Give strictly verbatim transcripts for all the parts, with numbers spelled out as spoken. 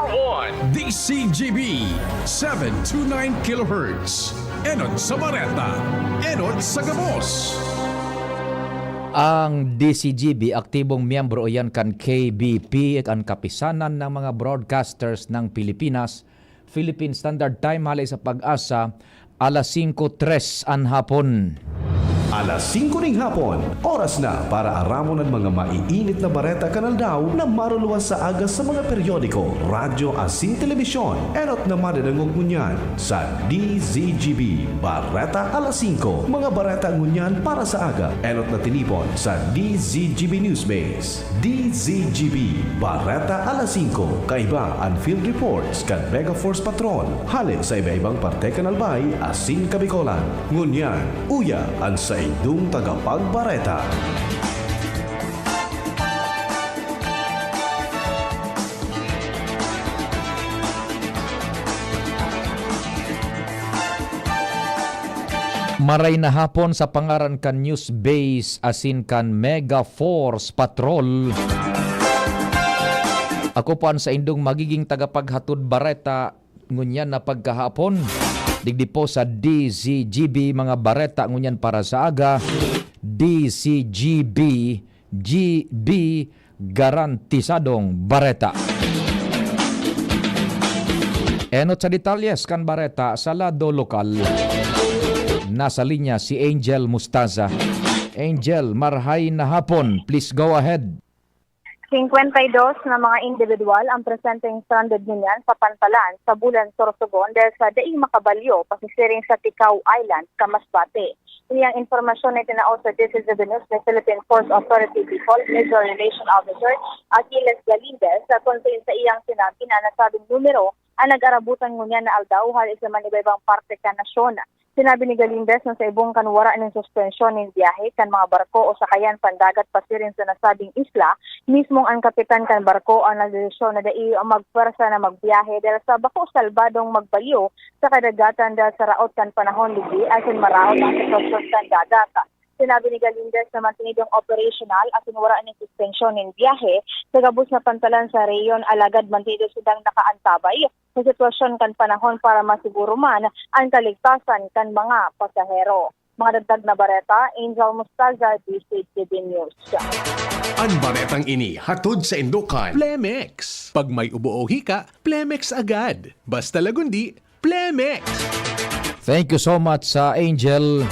On D C G B, seven two nine kilohertz. Enot sa Bareta, enot sa gabos. Ang D C G B, aktibong miyembro iyan kan K B P, an Kapisanan ng mga Broadcasters ng Pilipinas, Philippine Standard Time, hale sa Pag-asa, alas singko tres an hapon. Alas singko ning hapon, oras na para aramon an mga maiinit na bareta kan aldaw na maruluwas sa aga sa mga periodiko, radyo asin telebisyon. Enot na madadangog ngunyan sa D Z G B Bareta Alas Singko. Mga bareta ngunyan para sa aga, enot na tinipon sa D Z G B Newsbase. D Z G B, Bareta Alas Singko, kaiba an field reports kan Mega Force Patrol, hale sa iba-ibang parte kan Albay asin Kabicolan. Ngunyan, uya an saindong tagapagbareta. Maray na hapon sa pangaran kan Newsbase asin kan Mega Force Patrol. Ako po an saindong magiging tagapaghatod bareta ngunyan na pagkahapon. Digdi po sa D Z G B, mga bareta ngunyan para sa aga. D Z G B, G B, garantisadong bareta. Enot sa detalyes kan bareta sa lado lokal. Nasa linya si Angel Mustaza. Angel, marhay na hapon. Please go ahead. Singkwenta y dos na mga indibidwal ang presenteng stranded ngunyan sa pantalan sa Bulan, Sorsogon dahil sa daing makabalyo pasisiring sa Ticao Island, Camas, Masbate. Iyang impormasyon na itinao sa D Z G B News ni Philippine Ports Authority Bicol Regional Relation Officer Achilles Galindez, sa kung sa iyang sinabi na nasabing numero an nag-arabutan ngunyan na aldaw hale sa man iba-ibang parte kan nasyon. Sinabi ni Galindez na sa ibong kan wara nin suspensyon nin biyahe kan mga barko o sakayan pandagat pasiring sa nasabing isla, mismong an kapitan kan barko an nagdesisyon na dai magpwersa na magbiyahe dahil sa bako salbadong magbalyo sa kadagatan dahil sa raot kan panahon digdi asin maraot ang sitwasyon kan dagat. Sinabi ni Galindez na mantenidong operational asin wara nin suspensyon nin biyahe sa gabos na pantalan sa rehiyon, alagad mantido sindang nakaantabay sa sitwasyon kan panahon para masiguro man an kaligtasan kan mga pasahero. Mga dagdag na bareta, Angel Mustaza, D Z G B News. An baretang ini hatod saindo kan Plemex. Pag may ubo o hika, Plemex agad. Basta Lagundi, Plemex! Thank you so much, sa Angel.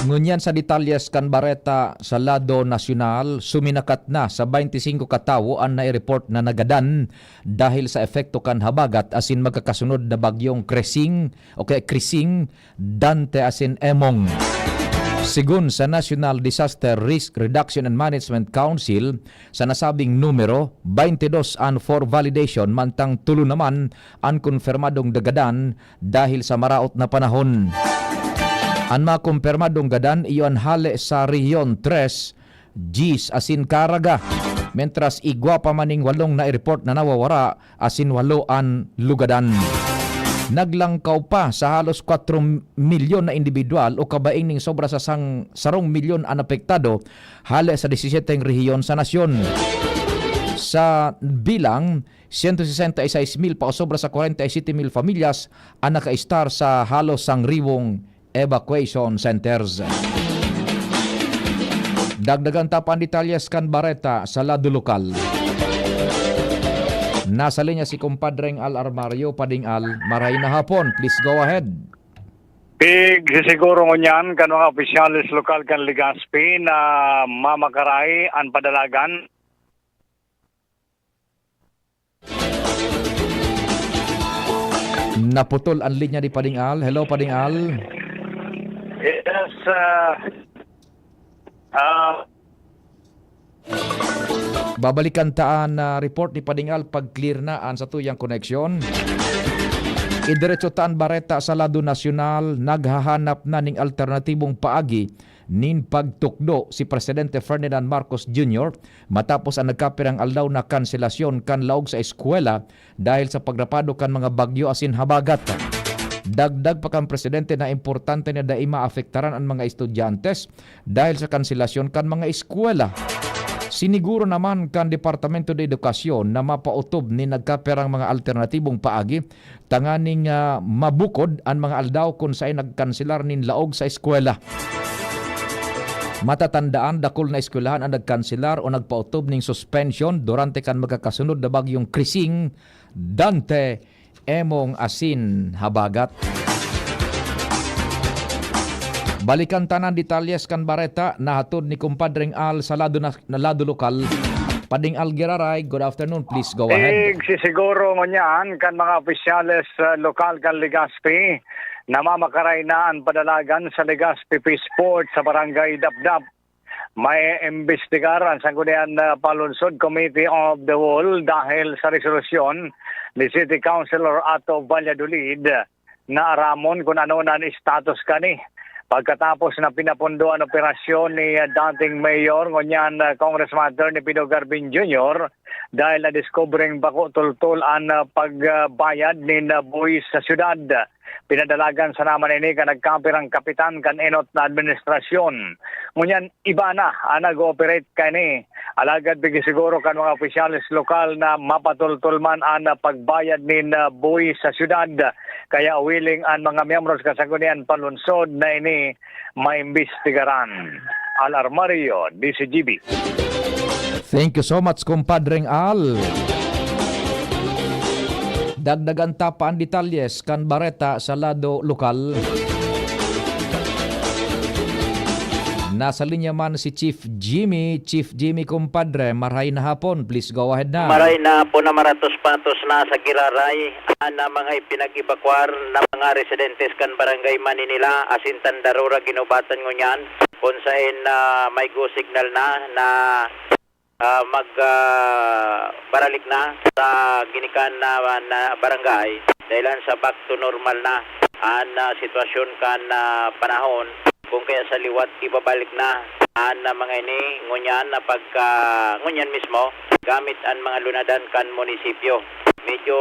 Ngunyan sa detalyes kan bareta sa lado nasyonal, suminakat na sa baynte singko ka tawo an nai-report na nagadan dahil sa epekto kan habagat asin magkakasunod na bagyong Kresing o kaya Krising, Dante asin Emong. Sigon sa National Disaster Risk Reduction and Management Council, sa nasabing numero, baynte dos an for validation, mantang tolo naman an konfirmadong nagadan dahil sa maraot na panahon. An mga kumpirmadong gadan iyo an hale sa Rehiyon tres, Jis asin Caraga, mentras igwa pa man ning walong nai-report na nawawara asin walo an lugadan. Naglangkaw pa sa halos kwatro milyon na indibidwal o kabaing ning sobra sa sang-, sarong milyon an apektado hale sa disisyeteng rehiyon sa nasyon. Sa bilang, siyento sesenta y seis mil pa o sobra sa kwarenta y siyete mil pamilyas an nakaistar sa halos sangriwong evacuation centers. Dagdagan ta pa an detalyes kan bareta sa lado lokal. Nasa linya si Kumpadreng Al Armario. Pading Al, maray na hapon. Please go ahead. Pigsisiguro ngunyan kan mga opisyales lokal kan Legazpi na mamakaray an padalagan. Naputol an linya ni Pading Al. Hello, Pading Al. Yes, ah, ah. Babalikan ta an, ah, report ni Pading Al pag clear na an satuyang koneksyon. Idiretso ta an bareta sa lado nasyonal. Naghahanap na ning alternatibong paagi nin pagtukdo si Presidente Ferdinand Marcos Junior matapos an nagkapirang aldaw na kanselasyon kan laog sa eskwela dahil sa pagrapado kan mga bagyo asin habagat. Dagdag pa kan presidente na importante na dai maapektaran an mga estudyante dahil sa kanselasyon kan mga eskwela. Siniguro naman kan Departamento de Edukasyon na mapautob nin nagkapirang mga alternatibong paagi tanganing, ah, mabukod an mga aldaw kun saen nagkanselar nin laog sa eskwela. Matatandaan, dakul na eskwelahan an nagkanselar o nagpautob nin suspension durante kan magkakasunod na bagyong Krising, Dante, Emong asin habagat. Balikan ta an detalyes kan bareta na hatod ni Kumpadreng Al sa lado na, na lado lokal. Padring Al Giraray, good afternoon. Please go ahead. Igsisiguro ngunyan kan mga opisyales, ah, lokal kan Legazpi na mamakaray na an padalagan sa Legazpi Peace Fort sa Barangay Dapdap. Maiimbestigar an Sangguniang, ah, Palunsod Committee of the Whole dahil sa resolusyon ni City Councilor Ato Valladolid na aramon kun ano na an status kani. Pagkatapos na pinapundo an operasyon ni, ah, dating Mayor, ngunyan, ah, Congressman Attorney Pido Garbin Junior, dahil nadiskubreng bako tultol an, ah, pagbayad nin, ah, buwis sa syudad. Pinadalagan sana man ini kan nagkapirang kapitan kan enot na administrasyon. Ngunyan, iba na an nag-ooperate kaini. Alagad pigisiguro kan mga opisyales lokal na mapatultol man an pagbayad nin, ah, buwis sa syudad. Kaya willing an mga miyembros kan Sangguniang Palunsod na ini maimbestigaran. Al Armario, D C G B. Thank you so much, Kumpadreng Al. Dagdagan ta pa an detalyes kan bareta sa lado lokal. Nasa linya man si Chief Jimmy. Chief Jimmy, kumpadre, maray na hapon. Please go ahead na. Maray na hapon na maratos-patos na sa Giraray. An mga ipinag-ebakwar na mga residentes kan Barangay Maninila asin Tandarora ginubatan ngunyan, kun saen na may go signal na, na, ah, mag, ah, baralik na sa ginikan na, na barangay, dahelan sa back to normal na an, ah, sitwasyon kan, ah, panahon. Kun kaya sa liwat, ibabalik na an, ah, mga ini ngunyan na pagka, ngunyan mismo, gamit an mga lunadan kan munisipyo. Medyo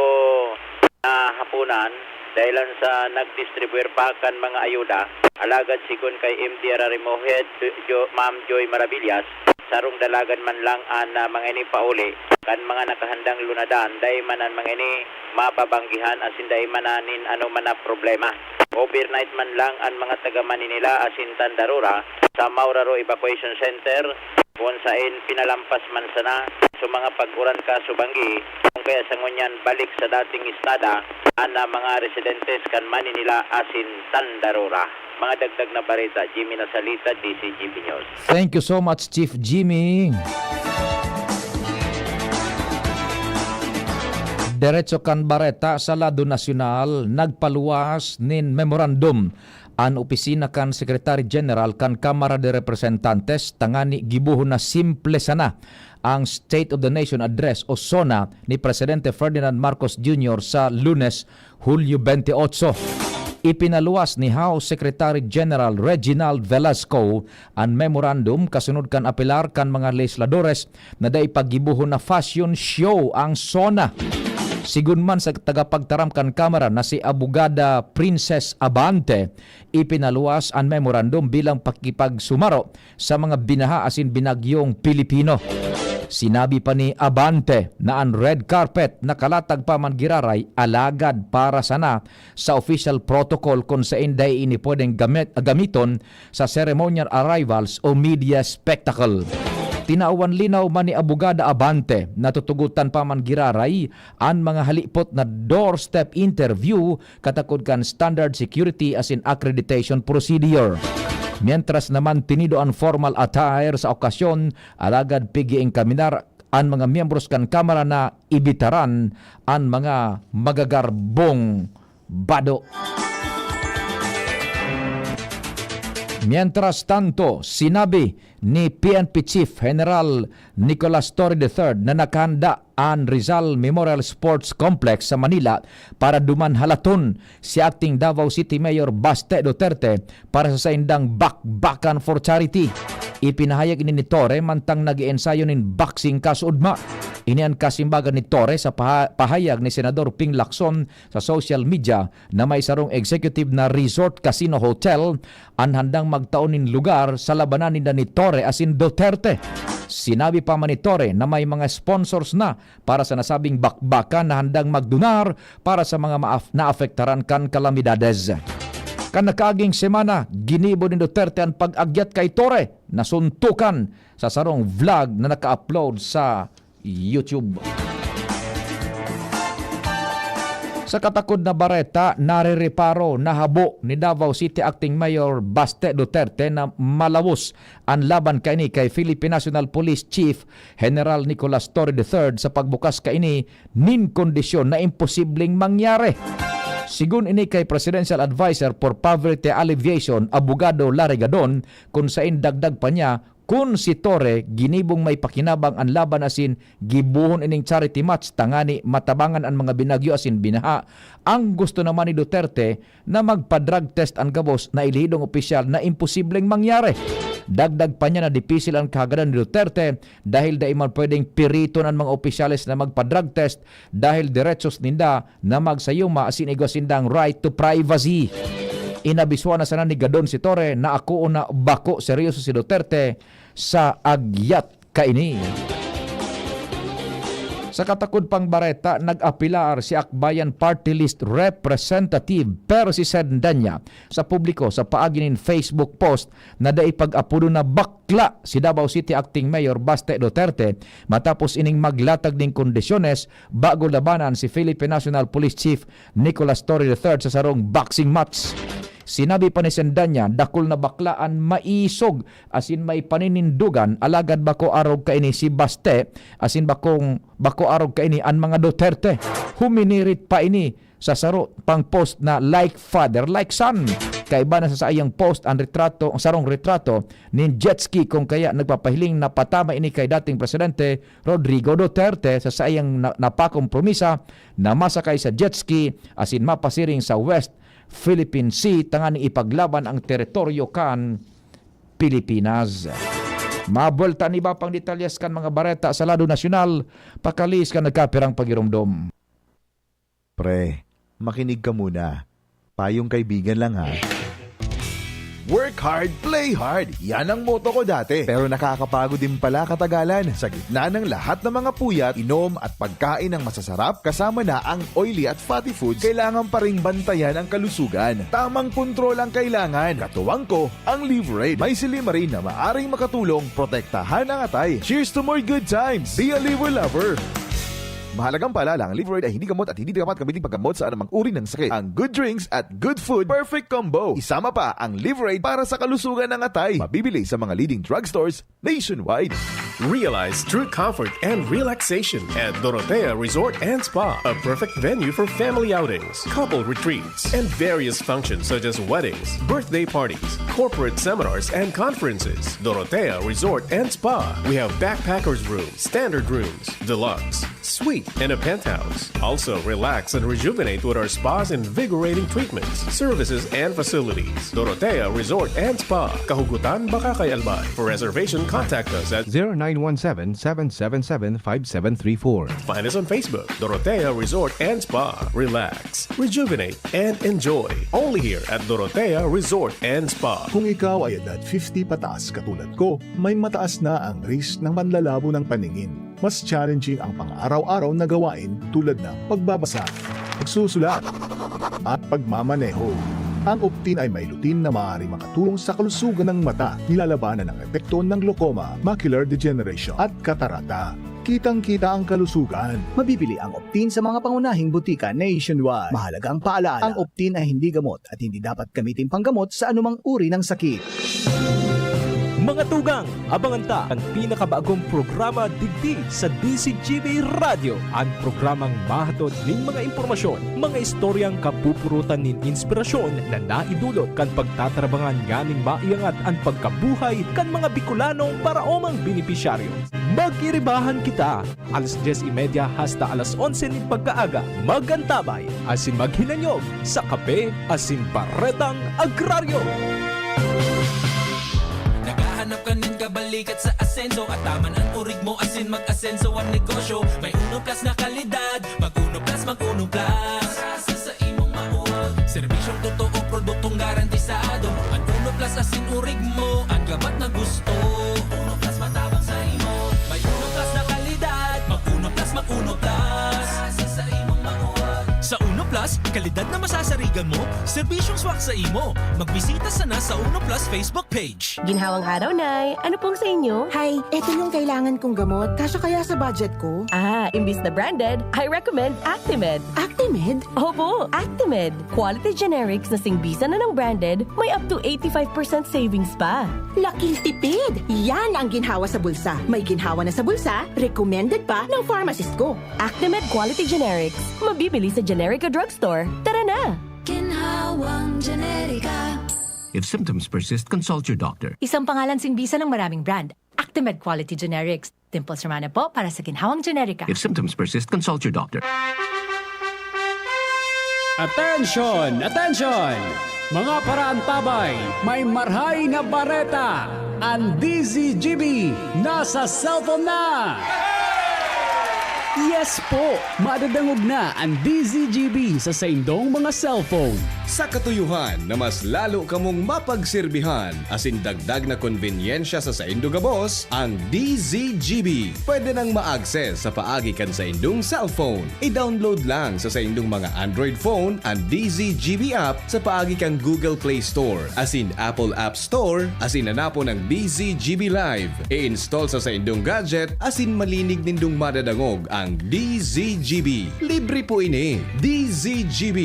nahaponan, dahelan sa nagdistribuir pa kan mga ayuda. Alagad sigon kay M D R R M O Head, Jo-, Ma'am Joy Maravillas, sarong dalagan man lang an, ah, mga ini pauli kan mga nakahandang lunadan, dai man an mga ini mababanggihan asin dai man na nin anoman na problema. Overnight man lang an mga taga Maninila asin Tandarora sa Mauraro Evacuation Center, kun saen pinalampas man sana sa mga pag-uran ka subanggi, kun kaya sa ngunyan balik sa dating estada an, ah, mga residentes kan Maninila asin Tandarora. Mga dagdag na bareta, Jimmy Nasalita, D C G B News. Thank you so much, Chief Jimmy. Diretso kan bareta sa lado nasyonal, nagpaluwas nin memorandum an opisina kan Secretary General kan Kamara de Representantes tangani gibohon na simple sana ang State of the Nation Address o SONA ni Presidente Ferdinand Marcos Junior sa Lunes, Hulyo twenty-eight. Ipinaluwas ni House Secretary General Reginald Velasco an memorandum kasunod kan apelar kan mga legisladores na dai paggibohon na fashion show ang SONA. Sigon man sa tagapagtaram kan Kamara na si Abogada Princess Abante, ipinaluwas an memorandum bilang pakikipagsumaro sa mga binaha asin binagyong Pilipino. Sinabi pa ni Abante na an red carpet nakalatag pa man giraray, alagad para sana sa official protocol kun saen dai ini pwedeng gamit, gamiton sa ceremonial arrivals o media spectacle. Tinawan linaw man ni Abogada Abante na tutugotan pa man giraray an mga halipot na doorstep interview katakod kan standard security asin accreditation procedure. Mientras na mantenido an formal attire sa okasyon, alagad pig-iinkaminar an mga miyembros kan Kamara na ibitaran an mga magagarbong bado. Mientras tanto, sinabi ni P N P Chief General Nicolas Torre the third na nakahanda an Rizal Memorial Sports Complex sa Manila para duman halaton si Acting Davao City Mayor Baste Duterte para sa saindang Bakbakan for Charity. Ipinahayag ini ni Torre mantang nag-eensayo nin boxing kasuodma. Ini an kasimbagan ni Torre sa paha-, pahayag ni Senador Ping Lacson sa social media na may sarong executive na resort casino hotel an handang magtao nin lugar sa labanan ninda ni Torre asin Duterte. Sinabi pa man ni Torre na may mga sponsors na para sa nasabing bakbakan na handang magdonar para sa mga maaf-, naapektaran kan kalamidades. Kan nakaaging semana, ginibo ni Duterte an pag-agyat kay Torre na suntukan sa sarong vlog na naka-upload sa YouTube. Sa katakod na bareta, narereparo na habo ni Davao City Acting Mayor Baste Duterte na malawos an laban kaini kay Philippine National Police Chief General Nicolas Torre the third sa pagbukas kaini nin kondisyon na imposibleng mangyari. Sigun ini kay Presidential Adviser for Poverty Alleviation, Abogado Larry Gadon, kun sain dagdag pa niya, kun si Torre ginibong may pakinabang an laban asin gibohon ining charity match tangani matabangan an mga binagyo asin binaha. Ang gusto naman ni Duterte na magpa-drug test an gabos na elehidong opisyal na imposibleng mangyari. Dagdag pa niya na dipisil an kahagadan ni Duterte dahil dai man pwedeng piriton an mga opisyales na magpa-drug test dahil derechos ninda na magsayuma asin igwa sindang right to privacy. Inabiswa na sana ni Gadon si Torre na akoon na bako seryoso si Duterte sa agyat kaini. Sa katakod pang bareta, nag-apelar si Akbayan Party List Representative Percy Sendanya sa publiko sa paagi nin Facebook post na dai pag-apodo na bakla si Davao City Acting Mayor Baste Duterte matapos ining maglatag nin kondisyones bago labanan si Philippine National Police Chief Nicolas Torre the third sa sarong boxing match. Sinabi pa ni Sendanya, dakul na bakla an maisog asin may paninindogan, alagad bako arog kaini si Baste, asin bakong, bako arog kaini an mga Duterte. Huminirit pa ini sa saro pang post na like father, like son. Kaiba na sa saiyang post an retrato, ang sarong retrato nin jet ski, kung kaya nagpapahiling na patama ini kay dating Presidente Rodrigo Duterte sa saiyang na-, napakompromisa na masakay sa jet ski asin mapasiring sa West Philippine Sea tanganing ipaglaban ang teritoryo kan Pilipinas. Mabuwelta an iba pang detalyes kan mga bareta sa lado nasyonal, pakaliis kan nagkapirang pagiromdom. Pre, makinig ka muna. Payong kaibigan lang, ha. Work hard, play hard. Yan ang motto ko dati. Pero nakakapagod din pala katagalan. Sa gitna ng lahat ng mga puyat, inom at pagkain ng masasarap, kasama na ang oily at fatty foods, kailangan pa ring bantayan ang kalusugan. Tamang kontrol ang kailangan. Katuwang ko, ang Liverade. May silymarin na maaring makatulong protektahan ang atay. Cheers to more good times! Be a Liver Lover! Mahalagang paalala, ang Liverade ay hindi gamot at hindi dapat gamitin paggamot sa anumang uri ng sakit. Ang good drinks at good food, perfect combo. Isama pa ang Liverade para sa kalusugan ng atay. Mabibili sa mga leading drugstores nationwide. Realize true comfort and relaxation at Dorotea Resort and Spa, a perfect venue for family outings, couple retreats, and various functions such as weddings, birthday parties, corporate seminars, and conferences. Dorotea Resort and Spa. We have backpackers room, standard rooms, deluxe, suite, and a penthouse. Also, relax and rejuvenate with our spa's invigorating treatments, services, and facilities. Dorotea Resort and Spa, Kahugutan, Bacacay, Albay. For reservation, contact us at zero nine one seven, seven seven seven, five seven three four. Find us on Facebook, Dorotea Resort and Spa. Relax, rejuvenate, and enjoy. Only here at Dorotea Resort and Spa. Kung ikaw ay edad fifty pataas katulad ko, may mataas na ang risk ng panlalabo ng paningin. Mas challenging ang pang-araw-araw na gawain tulad ng pagbabasa, pagsusulat, at pagmamaneho. Ang Optin ay may lutein na maaaring makatulong sa kalusugan ng mata, nilalabanan ang epekto ng glaucoma, macular degeneration, at katarata. Kitang-kita ang kalusugan. Mabibili ang Optin sa mga pangunahing butika nationwide. Mahalagang paalala, ang Optin ay hindi gamot at hindi dapat gamitin panggamot sa anumang uri ng sakit. Mga tugang, abangan ta an pinakabagong programa digdi sa D C G B Radyo. An programang mahatod nin mga impormasyon, mga istoryang kapupurutan nin inspirasyon na naidulot kan pagtatarabangan nganing maiangat an pagkabuhay kan mga Bicolanong paraomang benepisyaryo. Mag-iribahan kita! Alas dyes y media hasta alas onse nin pagkaaga, mag-antabay asin maghinanyog sa Kape asin Baretang Agraryo. Naghahanap ka nin Balikat sa asenso, ataman ang urig mo, asin mag-asenso ang negosyo. May Uno Plus na kalidad, mag Uno Plus, mag Uno Plus. Para sa, sa imong maurag. Serbisyong totoo, produktong garantisado. Ang Uno Plus asin urig mo, ang gabat na gusto. Uno Plus matabang sa imo. May Uno Plus na kalidad, mag Uno Plus, mag Uno Plus. Para sa, sa imong maurag. Sa Uno Plus, kalidad na masasarigan mo, serbisyong swak sa imo. Magbisita sana sa Uno Plus Facebook page. Ginhawang araw, Nay. Ano pong sa inyo? Hay, eto yung kailangan kong gamot. Kasya kaya sa budget ko? Ah, imbis na branded, I recommend Actimed. Actimed? Opo, Actimed. Quality generics na singbisan na ng branded, may up to eighty-five percent savings pa. Laking tipid! Yan ang ginhawa sa bulsa. May ginhawa na sa bulsa, recommended pa ng pharmacist ko. Actimed Quality Generics. Mabibili sa Generica Drugstore. Tara na! Ginhawang Generica. If symptoms persist, consult your doctor. Isang pangalan singbisan ng maraming brand. Actimed Quality Generics. Dimples Romana po para sa Ginhawang Generica. If symptoms persist, consult your doctor. Attention! Attention! Mga paraantabay, may marhay na bareta! Ang D Z G B nasa cellphone na! Yes po! Madadangog na ang D Z G B sa saindong mga cellphone. Sa katuyohan na mas lalo kamong mapagsirbihan asin dagdag na konbenyensya sa saindo gabos, ang D Z G B pwede nang ma-access sa paagi kan saindong cellphone. I-download lang sa saindong mga Android phone ang D Z G B app sa paagi kan Google Play Store asin Apple App Store asin hanapon ang D Z G B Live. I-install sa saindong gadget asin malinig nindong madadangog ang D Z G B. Libre po ini. D Z G B.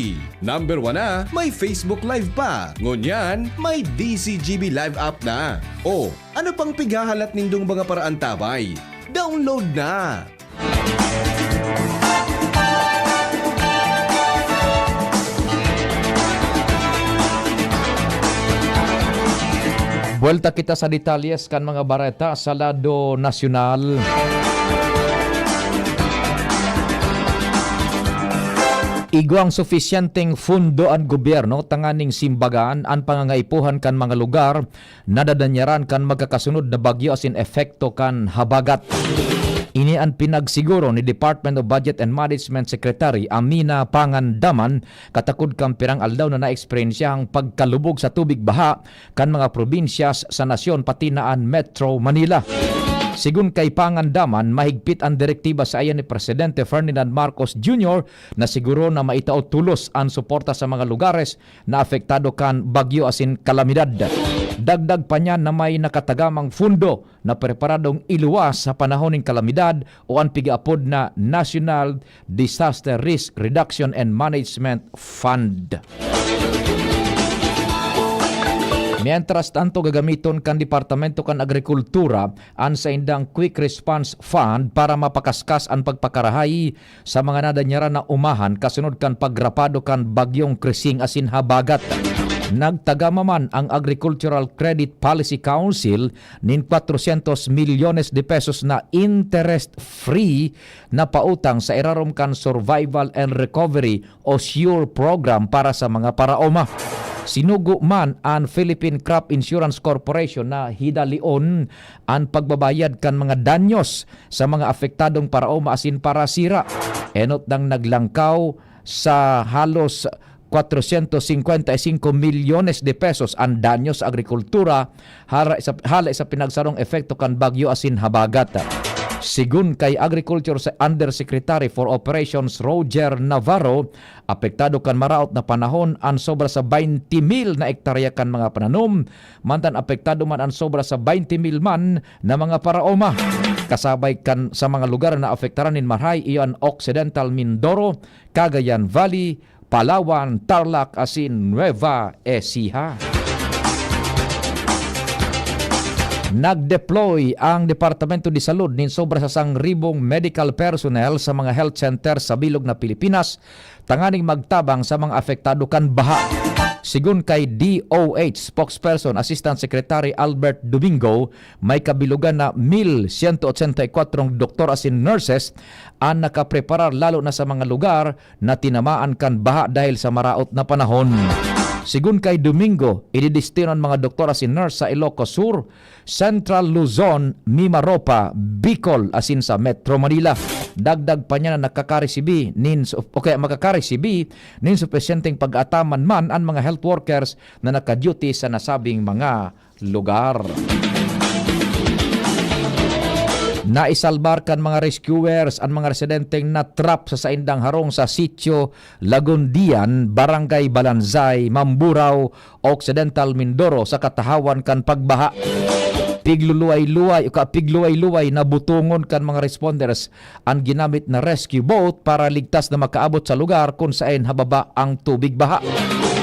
Number one na, may Facebook Live pa. Ngunyan, may D Z G B Live app na. O, ano pang pighahalat nindong mga paraantabay? Download na! Buwelta kita sa detalyes kan mga bareta sa lado nasyonal. Igwang sufisyenteng fundo an gobyerno tanganing simbagan an pangangaipuhan kan mga lugar na dadanyaran kan magkakasunod na bagyo asin epekto kan habagat. Ini an pinagsiguro ni Department of Budget and Management Secretary Amina Pangandaman katakod kan pirang aldaw na naeksperensyahang pagkalubog sa tubig baha kan mga probinsyas sa nasyon, pati na an Metro Manila. Sigon kay Pangandaman, mahigpit an direktiba saiya ni Presidente Ferdinand Marcos Junior na siguro na maitao tolos an suporta sa mga lugares na apektado kan bagyo asin kalamidad. Dagdag pa niya na may nakatagamang fundo na preparadong iluwas sa panahon nin kalamidad o an pigaapod na National Disaster Risk Reduction and Management Fund. Mientras tanto, gagamiton kan Departamento kan Agrikultura an saindang Quick Response Fund para mapakaskas an pagpakarahay sa mga nadanyaran na umahan kasunod kan pagrapado kan Bagyong Krising asin habagat. Nagtagama man ang Agricultural Credit Policy Council nin kwatrosyentos milyones de pesos na interest-free na pautang sa irarom kan Survival and Recovery o SURE program para sa mga paraoma. Sinugo man an Philippine Crop Insurance Corporation na hidalion an pagbabayad kan mga danyos sa mga apektadong paraoma asin parasira. Enot nang naglangkaw sa halos kwatrosyentos singkwenta y singko milyones de pesos an danyo sa agrikultura hala sa, hala sa pinagsarong epekto kan bagyo asin habagat. Sigon kay Agriculture Undersecretary for Operations Roger Navarro, apektado kan maraot na panahon an sobra sa baynte mil na ektarya kan mga pananom, mantan apektado man an sobra sa baynte mil man na mga paraoma. Kasabay kan sa mga lugar na apektaran nin marahay iyo an Occidental Mindoro, Cagayan Valley, Palawan, Tarlac asin Nueva Ecija. Nag-deploy ang Departamento de Salud nin sobra sa sarong ribong medical personnel sa mga health center sa bilog na Pilipinas tanganing magtabang sa mga apektado kan baha. Sigon kay D O H spokesperson Assistant Secretary Albert Domingo, may kabilogan na mil siyento otsenta y kwatro doktor asin nurses an nakapreparar lalo na sa mga lugar na tinamaan kan baha dahil sa maraot na panahon. Sigun kay Domingo, ididestino an mga doktor asin nurse sa Ilocos Sur, Central Luzon, Mimaropa, Bicol asin sa Metro Manila. Dagdag pa niya na nakakaresibi nin, o kaya makakaresibi nin supisyenteng pag-ataman man an mga health workers na naka-duty sa nasabing mga lugar. Naisalbar kan mga rescuers an mga residenteng na-trap sa saindang harong sa Sitio Lagundian, Barangay Balanzay, Mamburao, Occidental Mindoro sa katahawan kan pagbaha. Pigluluway-luway o ka-, pigluluway-luway na butongon kan mga responders an ginamit na rescue boat para ligtas na makaabot sa lugar kun saen hababa ang tubig baha.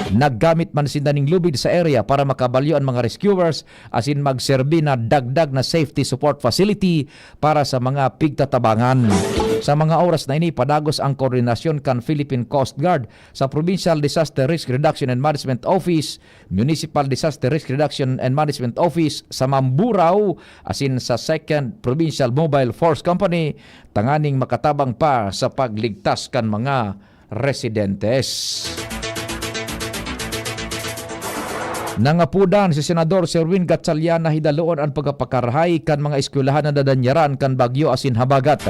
Naggamit man sinda nin lubid sa area para makabalyo an mga rescuers asin magserbi na dagdag na safety support facility para sa mga pigtatabangan. Sa mga oras na ini, padagos ang koordinasyon kan Philippine Coast Guard sa Provincial Disaster Risk Reduction and Management Office, Municipal Disaster Risk Reduction and Management Office sa Mamburao asin sa Second Provincial Mobile Force Company tanganing makatabang pa sa pagligtas kan mga residentes. Nangapodan si Senador Sherwin Gatchalian na hidaloon an pagkapakarahay kan mga eskwelahan na nadanyaran kan bagyo asin habagat.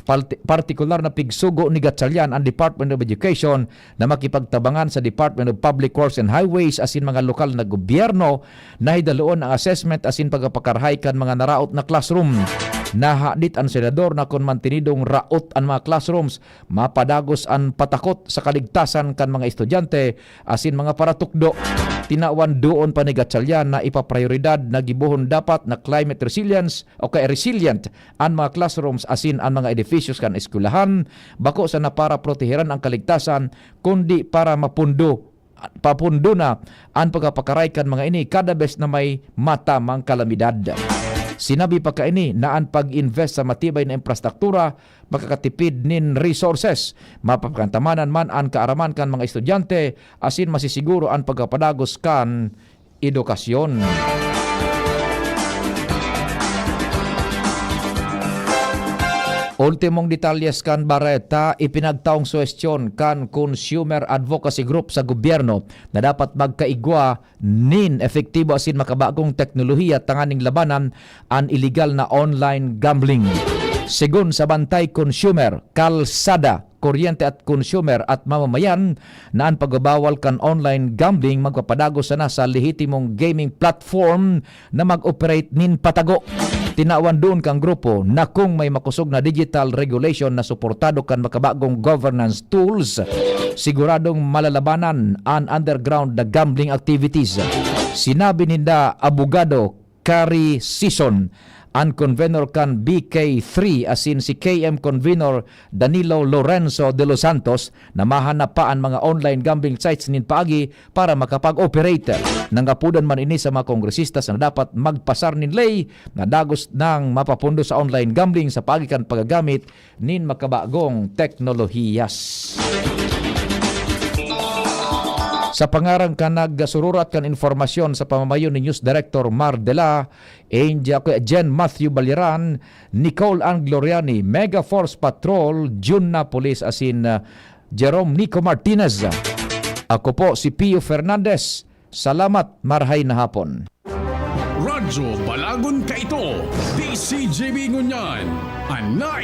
Parti-, partikular na pigsugo ni Gatchalian ang Department of Education na makipagtabangan sa Department of Public Works and Highways asin mga lokal na gobyerno na hidaloon ang assessment asin pagkapakarahay kan mga naraot na classroom. Nahadit an senador na kun mantinidong raot an mga classrooms, mapadagos an patakot sa kaligtasan kan mga estudyante asin mga paratukdo. Tinawan doon pa ni Gatchalian na ipaprioridad na gibohon dapat na climate resilience o kaya resilient an mga classrooms asin an mga edifisyos kan eskwelahan, bako sana para proteheran ang kaligtasan, kundi para mapundo, papundo na an pagkapakaray kan mga ini kada bes na may matamang kalamidad. Sinabi pa kaini na an pag-invest sa matibay na infrastruktura makakatipid nin resources, mapapagantamanan man an kaaraman kan mga estudyante, asin masisiguro an pagkapadagos kan edukasyon. Ultimong detalyes kan bareta, ipinagtaong suhestyon kan Consumer Advocacy Group sa gobyerno na dapat magkaigwa nin epektibo asin makabagong teknolohiya tanganing labanan an iligal na online gambling. Segun sa Bantay Consumer, Kalsada, Kuryente at Consumer at Mamamayan na an pagbabawal kan online gambling magpapadagos sana sa lehitimong gaming platform na mag-operate nin patago. Tinawan doon kan grupo na kung may makosog na digital regulation na suportado kan makabagong governance tools, siguradong malalabanan an underground na gambling activities. Sinabi ninda, Abogado Kari Sison, an convenor kan B K three, asin si K M convenor Danilo Lorenzo de los Santos, na mahanap pa an mga online gambling sites nin paagi para makapag-operate. Nangapodan man ini sa mga kongresistas na dapat magpasar nin ley na dagos nang mapapundo sa online gambling sa paagi kan paggagamit nin makabagong teknolohiyas. Sa pangaran kan nagsururat kan impormasyon sa pamamayo ni News Director Mar Dela, Angel, Kuya Jen Matthew Baliran, Nicole Ann Gloriani, Mega Force Patrol, Jun Napolis asin, ah, Jerome Nico Martinez. Ako po si Pio Fernandez. Salamat, marhay na hapon. Radyo Balagon Kaito, D C G B Ngunyan, Anay.